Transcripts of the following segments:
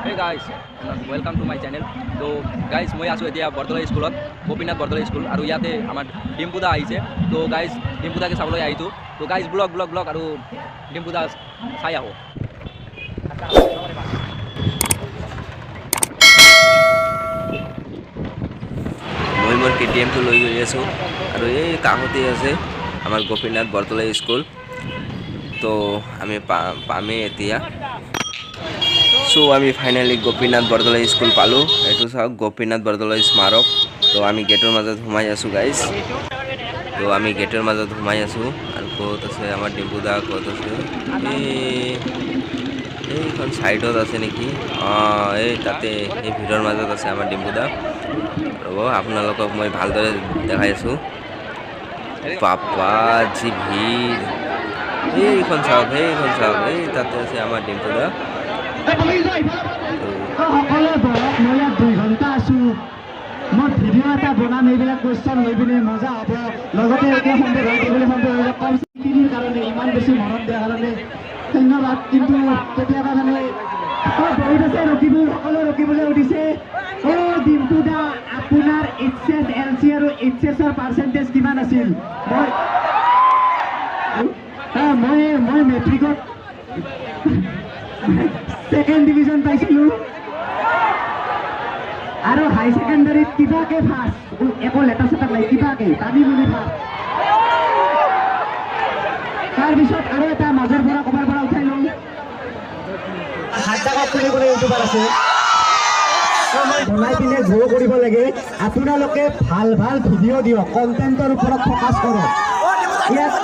Hey guys, welcome to my channel. তো guys, মই আছোঁ এতিয়া বৰদলৈ স্কুলত, গোপীনাথ বৰদলৈ স্কুল। আৰু ইয়াতে আমাৰ ডিম্পুদা আহিছে। তো গাইজ, ডিম্পুদাকে চাবলৈ আহিছোঁ। তো গাইজ, বলক বলক বলক আৰু ডিম্পুদা চাই আহোঁ। মই মোৰ কেটিএমটো লৈ গৈ আছোঁ আৰু এই কাষতে আছে আমাৰ গোপীনাথ বৰদলৈ স্কুল। তো আমি পামেই এতিয়া। চ' আমি ফাইনেলি গোপীনাথ বৰদলৈ স্কুল পালোঁ। এইটো চাওক, গোপীনাথ বৰদলৈ স্মাৰক। তো আমি গেটৰ মাজত সোমাই আছোঁ গাইজ। তো আমি গেটৰ মাজত সোমাই আছোঁ। আৰু ক'ত আছে আমাৰ ডিম্পুদা? ক'ত আছে? এই এইখন ছাইডত আছে নেকি? অঁ, এই তাতে, এই ভিৰৰ মাজত আছে আমাৰ ডিম্পুদা। ৰ'ব, আপোনালোকক মই ভালদৰে দেখাই আছোঁ। বাপা, যি ভিৰ! এইখন চাওক, সেইখন চাওক, এই তাতে আছে আমাৰ ডিম্পুদা। সকলোৱে বহক, মই ইয়াত 2 ঘণ্টা আছো। মই ভিডিঅ' এটা বনাম এইবিলাক কুৱেশ্যন লৈ পিনে, মজা হ'ব। লগতে এতিয়া সন্দেহ হয় বুলি সন্দেহ হৈ কম খিনিৰ কাৰণে, ইমান বেছি মৰম দিয়াৰ কাৰণে ধন্যবাদ। কিন্তু কেতিয়াবা মানে বহুত আছে ৰকিবুল, সকলোৱে ৰকিবুলে সুধিছে, অ' ডিম্পু দা, আপোনাৰ এইচ এছ এল চি আৰু এইচ এছৰ পাৰ্চেণ্টেজ কিমান আছিল? মই মেট্ৰিকত ছেকেণ্ড ডিভিজন পাইছিলোঁ আৰু হাই ছেকেণ্ডাৰীত কিবাকে ফাৰ্ষ্ট, একো লেটাৰ চেটাৰ নাই, কিবাকে টানি মুনি ফাৰ্ষ্ট। তাৰপিছত আৰু এটা মাজৰ পৰা ক'বাৰ পৰা উঠাই লওঁ। হাত ডাকক কোনে কোনে ইউটিউবাৰ আছে? বনাই পিনে গ্ৰ' কৰিব লাগে। আপোনালোকে ভাল ভাল ভিডিঅ' দিয়ক, কণ্টেণ্টৰ ওপৰত ফ'কাছ কৰক ইয়াত।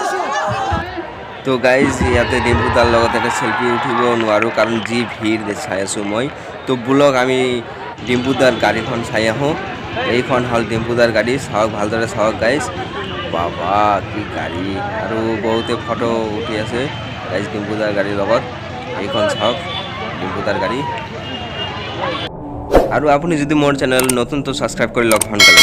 তো গাইজ, ইয়াতে ডিম্পুদাৰ লগত এটা চেলফি উঠিব নোৱাৰোঁ, কাৰণ যি ভিৰ চাই আছোঁ মই। তো বলক, আমি ডিম্পুদাৰ গাড়ীখন চাই আহোঁ। এইখন হ'ল ডিম্পুদাৰ গাড়ী। চাওক, ভালদৰে চাওক গাইজ। বাবা, কি গাড়ী! আৰু বহুতে ফটো উঠি আছে গাইজ ডিম্পুদাৰ গাড়ীৰ লগত। এইখন চাওক, ডিম্পুদাৰ গাড়ী। আৰু আপুনি যদি মোৰ চেনেল নতুন, তো ছাবস্ক্ৰাইব কৰি লওক সোনকালে।